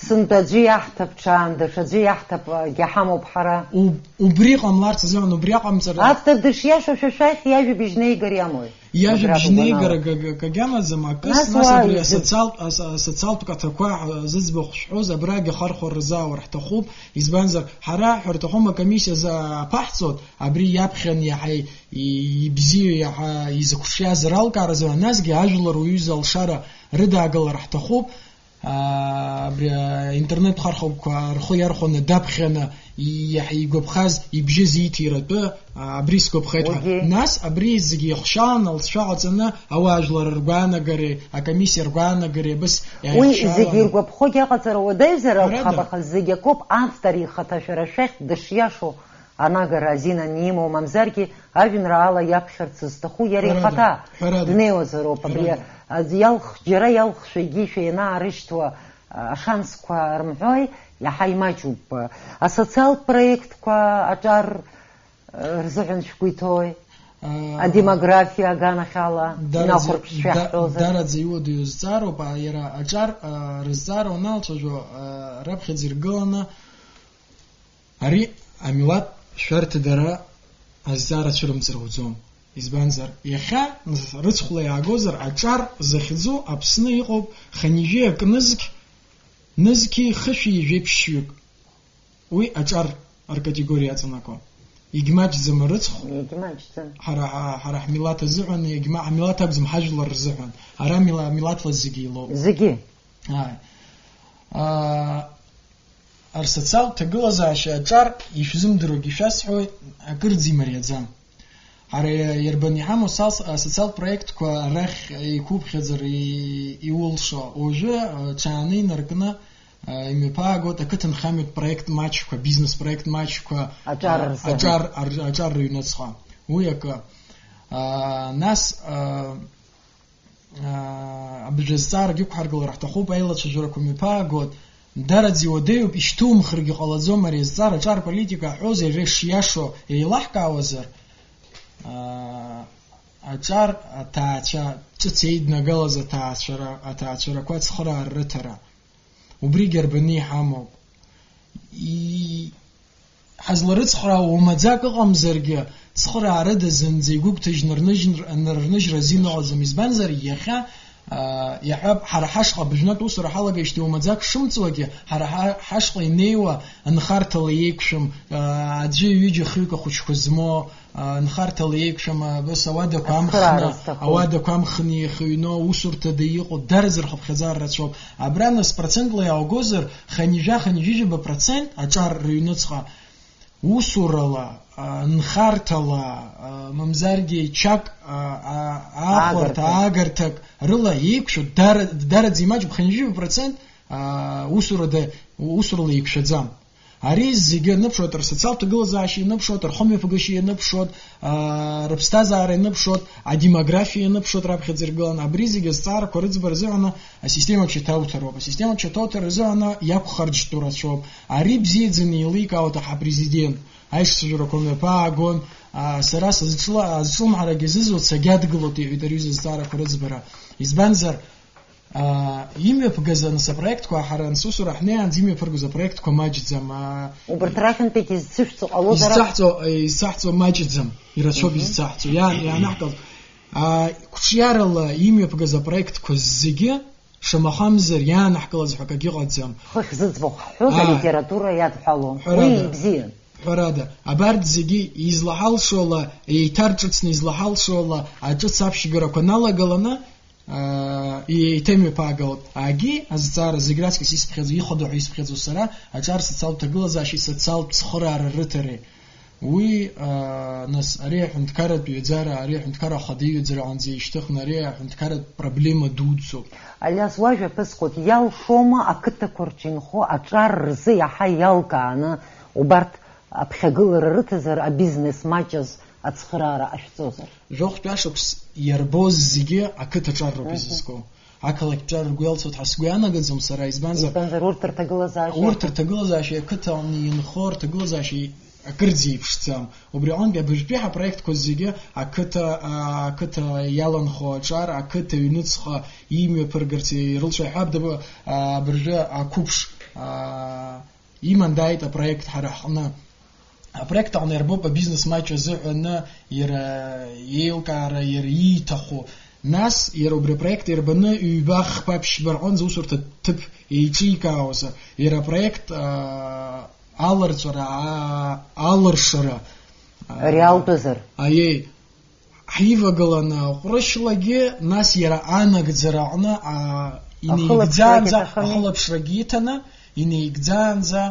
Сынтәа аӡәы иаҳҭап ҽаан, даҽаӡәы иаҳҭап, егьа ҳамоуп ҳара. Уб-, убри ҟамларц азыҳәан, убри аҟамҵара. Автор дышиашоу шәа шәахь иажәабжь неигар иамои? Иажәабжь Аград неигара угәанала. Га-, га-, гагьамаӡам, акыс, Нас нас уа абри изы- асоциалтә, ас-, асоциалтә каҭақәа, а, зыӡбахә шәҳәоз, абрагьы ахархәара рзаауа ҳҭахуп, избанзар, ҳара ҳәа рҭахума комиссиа за-, аԥаҳҵот, абри иаԥхьан иаҳа и-, ибзиоу, иаҳа изықәшиаз ралкааразы, насгьы ажәлар уҩыза алшара рыдаагалар ҳҭахуп. Аа, абри, аа, интернет хархәагақәа рхы иархәаны даԥхьаны, и-, иаҳ-, игәаԥхаз ибжьы зиҭиратәы, аа, абри сгәаԥхеит ҳәа. Уигьы. Нас абри зегьы ихшьаан, лҵшәа ҟаҵаны, ауаажәлар ргәаанагареи, акомиссиа ргәаанагареи абас Уи иааихшьааланы. Зегьы иргәаԥхогьы аҟаҵара уадаҩзар акәхап, Ҳәарада. Аха зегь акоуп автор ихаҭа шәара шәахь дышиашоу анагара азин анимоу, мамзаргьы ажәеинраала иаԥхьарц зҭаху иара Ҳәарада, ихаҭа ҳәарада. Днеиуазароуп. Абри Ҳәарада. Аӡ-, иалх-, џьара иалхшәа егьишәа ианаарышьҭуа, а, ашансқәа рымҳәои, иаҳа имаҷуп. Асоциалтә проектқәа аҿар, а, рзыҳәан шәгәы иҭоуи? А, Адемографиа аганахьала Дараӡа, инахәарԥшшәа да-, иаҳҳәозар? Дараӡа иуадаҩу зҵаароуп, а, иара аҿар, а, рызҵаара уаналацәажәо, а, раԥхьаӡа иргыланы Ари амилаҭ шәарҭадара азҵаара цәырымҵыр ауӡом. Избанзар, иахьа рыцхәла иаагозар, аҿар захьӡу Аԥсны иҟоуп хынҩажәи акы нызқь, нызқьи хышәи жәеиԥшьҩык. Уи аҿар ркатегориа аҵанакуа. Егьмаҷӡам рыцхә. Егьмаҷӡам. Ҳара, ҳа-, ҳара ҳмилаҭ азыҳәан, егьма-, ҳмилаҭ акәӡам, ҳажәлар рзыҳәан. Ара мила-, милаҭла зегьы илоуп. Зегьы. Ааи. Аа, Асоциалтә ҭагылазаашьа аҿар ишәзымдыруагьы шәасҳәоит, акырӡа имариаӡам. Ҳара иарбан иҳамоу соц-, асоциалтә проектқәа рахь еиқәуԥхьаӡар и-, иулшо, уажәы, а, ҽааны инаркны, а, имҩаԥаагоит ақыҭанхамҩатә проект маҷқәа, бизнес проект маҷқәа, Аҿар а, рзыҳәан. Аҿар, ар-, аҿар рыҩныҵҟа. Уи акы. А, нас, а, аа, абыржәы азҵаарагьы ықәҳаргылар ҳҭахуп, аилацәажәарақәа мҩаԥаагоит. Дараӡа иуадаҩуп, ишьҭумхыргьы ҟалаӡом ари азҵаара, аҿар политика аҳәозар, иара ишиашоу еилаҳкаауазар, аа, аҿар аҭаацәа, ҿыц еиднагалаз аҭаацәара, аҭаацәарақәа ацхыраара рыҭара. Убригьы арбаны иҳамоуп. И-, ҳазларыцхраауа уамаӡак ыҟамзаргьы, цхыраарыда зынӡа игәыгәҭажьны рныжьнр-, рныжьра азин ыҟаӡам. Избанзар, иахьа, аа, иаҳҳәап, ҳара ҳашҟа абыжәнатә усура ҳалагеижьҭеи уамаӡак шымҵуагьы, ҳара ҳа-, ҳашҟа инеиуа нхарҭала еиқәшәым, аа, аӡәы, ҩыџьа, хҩык ахәыҷқәа змоу, а, нхарҭала еиқәшәама, абас ауадақәа амхны, Ацхыраара зҭаху. Ауадақәа амхны иахьыҩноу, усурҭада иҟоу, дараӡа рхыԥхьаӡара рацәоуп. Абра нас процентла иааугозар, хынҩажәа, хынҩажәижәаба процент аҿар рыҩныҵҟа усурала, а, нхарҭала, а, мамзаргьы чак, а, а, аахәарҭа, Аагарҭа. Аагарҭак рыла еиқәшәо, дара-, дараӡа имаҷуп, хынҩажәижәаба процент, а, усурада, усурала еиқәшәаӡам. Ари зегьы аныԥшуеит, рсоциалтә ҭагылазаашьа ианыԥшуеит, рхымҩаԥгашьа ианыԥшуеит, аа, рыԥсҭазаара ианыԥшуеит, адемографиа ианыԥшуеит раԥхьаӡа иргыланы. Абри зегьы азҵаарақәа рыӡбара азыҳәаны асистема аҽаҭауҭароуп. Асистема аҽаҭауҭара азыҳәаны иақәхарџьтәу рацәоуп. Ари бзиаӡаны еиликаауеит ҳапрезидент. Аишьцәажәарақәа мҩаԥаагон, аа, сара сызҿла-, сызҿлымҳарагьы зызуа сагьадгылоит, иҳәеит ари аҩыза азҵаарақәа рыӡбара. Избанзар, аа, имҩаԥгаз аныс апроектқәа, ҳара анс усура ҳнеиаанӡа имҩаԥыргоз апроектқәа маҷӡам. Аа, Убарҭ рахьынтәигьы зцышәҵо ҟалозар? Изцаҳҵо, изцаҳҵо маҷӡам, ирацәоуп. Мгм. Изцаҳҵо. Иа-, иаанаҳкылт. Аа, қәҿиарала имҩаԥгаз апроектқәа зегьы, шамахамзар, иаанаҳкылаз ҳәа акагьы ыҟаӡам. Хыхь зыӡбахә ҳҳәоз, аа, алитература иадҳәалон. Уи ҳәарада, ибзиан. Ҳәарада, абарҭ зегьы излаҳалшола еиҭарҿыцны, излаҳалшола аҿыц аԥшьгарақәа налагаланы, аа, еиҭамҩаԥаагалт. Агьи азҵаара зегь раҵкыс исыԥхьаӡо, ихадоу ҳәа исыԥхьаӡо сара, аҿар социалтә ҭагылазаашьеи социалтә цхыраара рыҭареи. Уи, аа, нас, ари аҳәынҭқарратә ҩаӡара, ари аҳәынҭқарра ахада иҩаӡара аҟынӡа ишьҭыхны, ари аҳәынҭқарратә проблема дуӡӡоуп. Алиас, уажәа ԥысҟоит, иалшома ақыҭақәа рҿы инхо аҿар рзы иаҳа иалкааны убарҭ аԥхьагылара рыҭазар, абизнес маҷыз ацхыраара ҟашәҵозар? Жәохәтәи ашықәс иарбоз зегьы ақыҭа ҿар роуп, мгм, изызку. Ақалақьтә ҿар ргәы иалцоит ҳәа сгәы ианагаӡом сара, избанзар, избанзар, урҭ рҭагылазаашьа, урҭ рҭагылазаашьа ақыҭа аҟны инхо рҭагылазаашьа акырӡа еиԥшӡам. Убри аҟынтәи абыржәтәи ҳапроектқәа зегьы ақыҭа, аа, ақыҭа иаланхо аҿар, ақыҭа аҩныҵҟа имҩаԥыргарц ирылшо, иаҳҳәап, даб-, аа, абыржәы ақәыԥш, аа, иман дааит апроект ҳара ҳҟны. Апроект аҟны иарбоуп абизнес маҷ азыҳәаны иара иеилкаара, иара ииҭаху. Нас иара убри апроект иарбаны ҩба, хԥа, ԥшьба рҟынӡа усурҭа ҭыԥ еиҿикаауазар, иара апроект, аа, аларҵәара, аа, алыршара, аа, реалтәызар? Аиеи. Ҳивагыланы аҟәрышьлагьы, нас иара анагӡара аҟны, аа, ахылаԥшрагьы инеигӡаанӡа, аҭахыми? Ахылаԥшрагьы иҭаны, инеигӡаанӡа,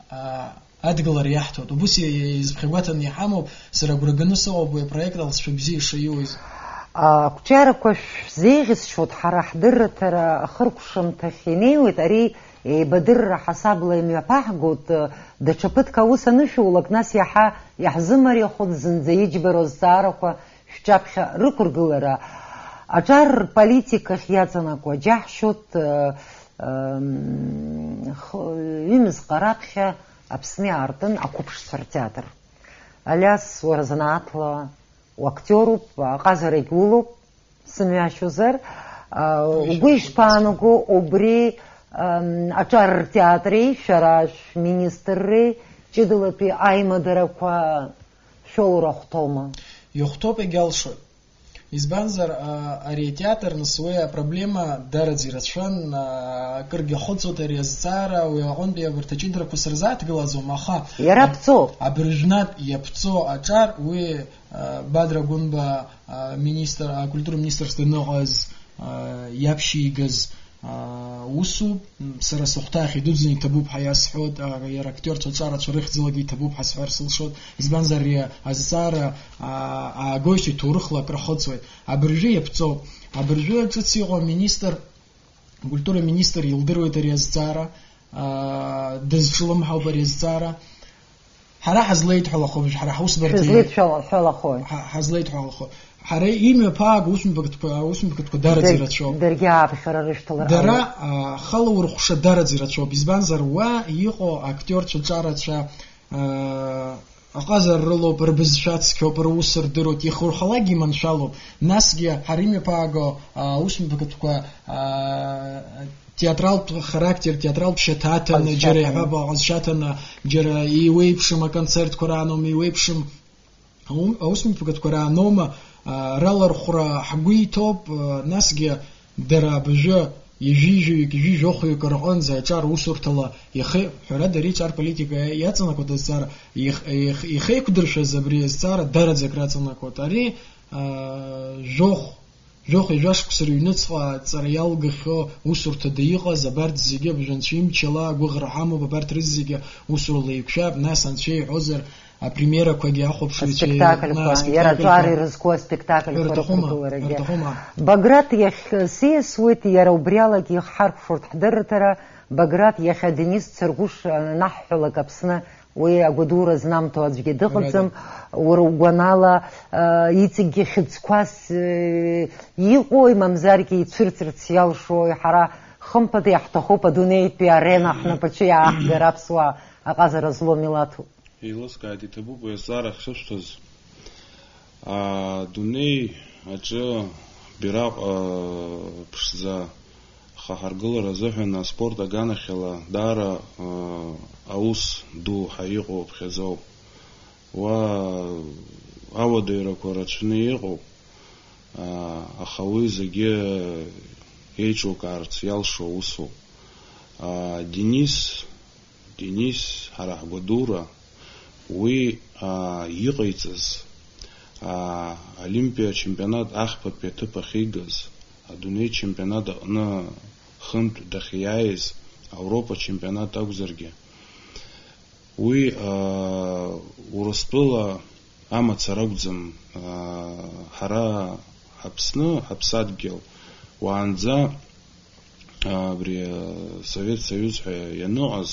аа, адгылара иаҳҭоит. Убыс и-, изыԥхьагәаҭаны иҳамоуп, сара агәра ганы сыҟоуп уи апроект алҵшәа бзиа ишаиуз. Ақәҿиарақәа шәзеиӷьасшьоит, ҳара ҳдырраҭара ахыркәшамҭахь инеиуеит, ари еибадырра ҳасабла имҩаԥаҳгоит, даҽа ԥыҭк аус анышәулак, нас иаҳа иаҳзымариахоит зынӡа иџьбароу азҵаарақәа шәҿаԥхьа рықәыргылара. Аҿар рполитикахь иаҵанакуа џьаҳшьоит, ы, ы, х-, ҩымызҟа раԥхьа Аԥсны иаартын ақәыԥшцәа ртеатр. Алиас, уара занааҭла уактиоруп, аҟазарагь улоуп, сымҩашьозар, а, угәы ишԥаанаго убри, ам, аҿар ртеатри, шәара шәминистрреи ҷыдалатәи аимадарақәа шәоура ахәҭоума? Иахәҭоуп, егьалшоит. Избанзар, а, ари атеатр нас уи апроблема дараӡа ирацәан, а, акыргьы ахыҵуеит ари азҵаара, уи аҟынтәи абарҭ аҷыдарақәа сырзааҭгылаӡом, аха иара аб-, ԥҵоуп. Абыржәнатә иаԥҵоу аҿар уи, а, Бадра Гәынба, а, министр, акультура министрс даныҟаз, а, иаԥшьигаз, аа, усуп, м, сара сыхәҭаахь идуӡӡаны иҭабуп ҳәа иасҳәоит, аа, иара актиорцәа аҿарацәа рыхьӡалагьы иҭабуп ҳәа сҳәар сылшоит, избанзар, ари азҵаара, аа, аагоижьҭеи ҭоурыхла акрахыҵуеит. Абыржәы иаԥҵоуп. Абыржәы ҿыц иҟоу аминистр, акультура аминистр илдыруеит ари азҵаара, аа, дызҿлымҳауп ари азҵаара. Ҳара ҳазлеидҳәалахо, ҳара ҳусбарҭеи шәызлеидҳәалахои? Ҳа-, ҳазлеидҳәалахо. Ҳара имҩаԥааго аусмҩаԥгатәқәа, аусмҩаԥгатәқәа дараӡа, даргь-, ирацәоуп. Даргьы аавхьара рышьҭалар. Дара, ҟалоит. А, хала урхәша дараӡа ирацәоуп. Избанзар, уа иҟоу актиорцәа ҿарацәа, а, аҟазара рылоуп, рбызшәа цқьоуп, рус рдыруеит, ихурхалакгьы иманшәалоуп. Насгьы ҳара имҩаԥааго, а, аусмҩаԥгатәқәа, а, театралтә характер, театралтә шьаҭа аҭаны, ҟазшьа џьара аҭаны. Иаҳәап, ҟазшьа аҭаны, џьара иуеиԥшым аконцертқәа рааноума, иуеиԥшым аум-, аусмҩаԥгатәқәа рааноума, а, ралархәра ҳгәы иҭоуп, а, насгьы дара абыржәы ҩажәи жәаҩык, ҩажәи жәохәҩык рҟынӡа аҿар усурҭала иахи-, ҳәарада, ари аҿар политика иаҵанакуеит азҵаара, их-, их-, ихеиқәдыршәаз абри азҵаара дараӡак раҵанакуеит. Ари, а, жәохә Жәохә-ҩажәа шықәса рыҩныҵҟа аҵара иалгахьоу усурҭада иҟаз, абарҭ зегьы абыржәы анцәа имчала агәыӷра ҳамоуп, абарҭ рызегьы усурала еиқәшәап, нас анцәа иҳәозар, апремиерақәагьы ахәаԥшыҩцәа, аспектакльқәа, а, иара аспектакльқәа, аҿар ирызку аспектакльқәа ҳәа рҭахума, рықәыргыларагьы. Ҳәа рҭахума. Баграт иахь сиасуеит, иара убриалагьы ихҳаркәшоит ҳдырраҭара, Баграт, иахьа Денис Царгәыш анаҳҳәалак Аԥсны уи агәадура знамҭо аӡәгьы дыҟаӡам. Уара угәанала, а, иҵегьгьы хьыӡқәас, э, иҟои, мамзаргьы ицәырҵырц иалшои? Ҳара хымԥада иаҳҭахуп адунеитәи арена ҳнапаҿы иааҳгар аԥсуаа аҟазара злоу милаҭуп. Еилыскааит, иҭабуп уи азҵаара ахьсышәҭаз. Адунеи аҿы бираҟ, а, ԥшӡа ахаҳаргылара азыҳәан аспорт аганахьала даара, а, аус ду ҳәа иҟоу ԥхьаӡоуп. Уа ауадаҩрақәа рацәаны иҟоуп, а, аха уи зегьы еиҿукаарц иалшо усуп. А, Денис, Денис, ҳара ҳгәадура, уи, аа, иҟаиҵаз, аа, Олимпиа ачемпионат ахԥатәи аҭыԥ ахьигаз, адунеи чемпионат аҟны хынтә дахьиааиз, Ауропа чемпионат акәзаргьы, уи, аа, Урыстәыла амацара акәӡам, аа, ҳара Аԥсны, ҳаԥсадгьыл, уаанӡа, аа, абри, аа, Совет Союз ҳәа ианыҟаз,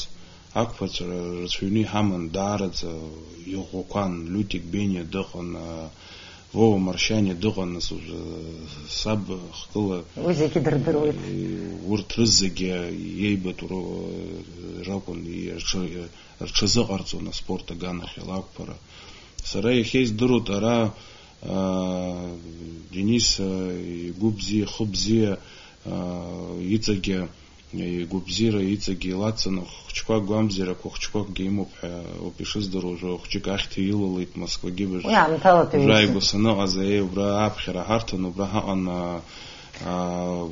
ақәԥарцәа рацәаҩны иҳаман, даараӡа иӷәӷәақәан, Лютик Бениа дыҟан, аа, Вова Маршьаниа дыҟан, нас уже саб хкыла, уи зегьы дырдыруеит. Урҭ рызегьы иеибыҭоу ракәын, рҽы-, рҽазыҟарҵон аспорт аганахьала ақәԥара. Сара иахьа издыруеит, ара, аа, Денис, аа, игәы бзиа, ихы бзиа, аа, иҵегьы игәабзиара, иҵегьы илацын, хәыҷқәак гәамзиарақәа, хәыҷқәакгьы имоуп ҳәа ауп ишыздыруа, уажәы хәыҷык ахьҭа илалеит Москвагьы, уи аамҭалатәи уажәы ус. Ааигәа саныҟаз, еи, убра аԥхьара ҳарҭон, убра ҳаҟан, аа, аа,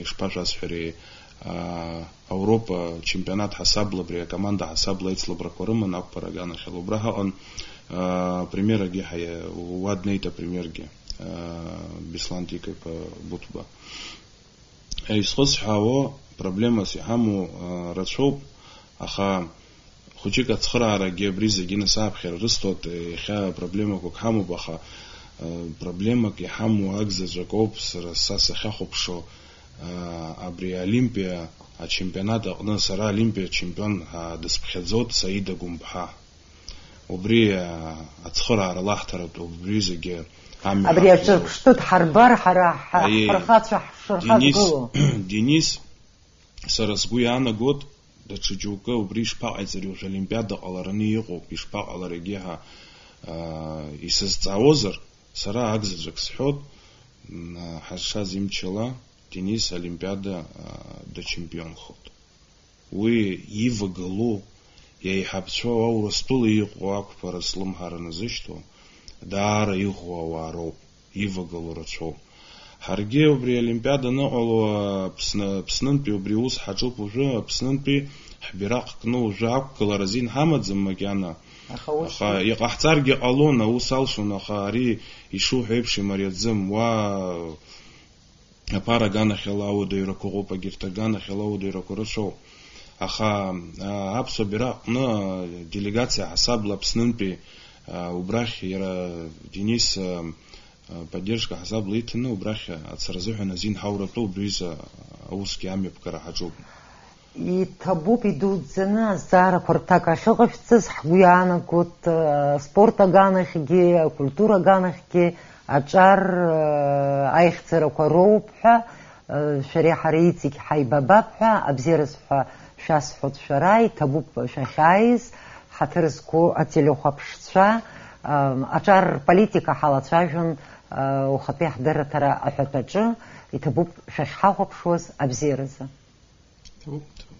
ишԥашәасҳәари, аа, Ауропа чемпионат ҳасабла, абри акоманда ҳасабла аицлабрақәа рыман ақәԥара аганахьала. Убра ҳаҟан, аа, премиерагьы ҳаиа-, уа днеит апремиергьы, аа, Беслан Тика-иԥа Буҭба. Изхысҳәаауа, проблемас иҳамоу, аа, рацәоуп, аха хәыҷык ацхыраарагьы абри зегьы нас аԥхьара рысҭоит, иахьа проблемақәак ҳамоуп, аха, э, проблемак иҳамоу акзаҵәык ауп сара, са сахьахәаԥшуа, э, абри Олимпиа ачемпионат аҟны сара Олимпиа чемпион, э, дысԥхьаӡоит Саида Гәымԥҳа. Убри, э, ацхыраара лаҳҭаратәы убри зегьы амҩа абри ҳақәлоуп. Аҿырԥштәы дҳарбар, ҳара ҳа-, Аиеи. Ҳфырхацәа ҳшырхагылоу. Денис, Денис, Сара сгәы иаанагоит, даҽа џьоукы убри ишԥаҟаиҵари, уажә Олимпиада ҟалараны иҟоуп, ишԥаҟалар егьи ҳәа, аа, исызҵаауазар, сара акзаҵәык сҳәоит, м, ҳазшаз имчала, Денис Олимпиада, аа, дачемпионхоит. Уи ивагылоу, иеиҳабацәоу Урыстәыла иҟоу ақәԥара слымҳара назышьҭоу, даара иӷәӷәоу ауаа роуп. Ивагылоу рацәоуп. Ҳаргьы убри Олимпиада аныҟало, Аԥсны, Аԥснынтәи убри аус ҳаҿуп уажәы, Аԥснынтәи ҳбираҟ кны уажәы ақәгылара азин ҳамаӡам макьана. Аха ус Аха иҟаҳҵаргьы ҟалон, аус алшон, аха ари ишуҳәо еиԥш имариаӡым. Уа аԥара аганахьала ауадаҩрақәа ыҟоуп, агьырҭ аганахьала ауадаҩрақәа рацәоуп. Аха, а, аԥсуа бираҟ аҟны, а, делегациа ҳасабла Аԥснынтәи, а, убрахь иара Денис, а, а, поддержка ҳасабла иҭаны, убрахь ацара азыҳәан азин ҳауратәы убриазы аусгьы амҩаԥгара ҳаҿуп. Иҭабуп идуӡӡаны азҵаарақәа рҭак ахьыҟашәҵаз, ҳгәы иаанагоит, а, аспорт аганахьгьы, акультура аганахьгьы аҿар, а, аихьӡарақәа роуп ҳәа, а, шәареи ҳареи иҵегь ҳаибабап ҳәа, абзиараз ҳәа шәасҳәоит шәара, иҭабуп шәахьааиз, ҳаҭыр зқәу ателехәаԥшцәа, а, аҿар рполитика ҳалацәажәон, а, ухатәи ҳдырраҭара аҳәатәаҿы, иҭабуп шәахьҳахәаԥшуаз абзиаразы. Иҭабуп, иҭабуп.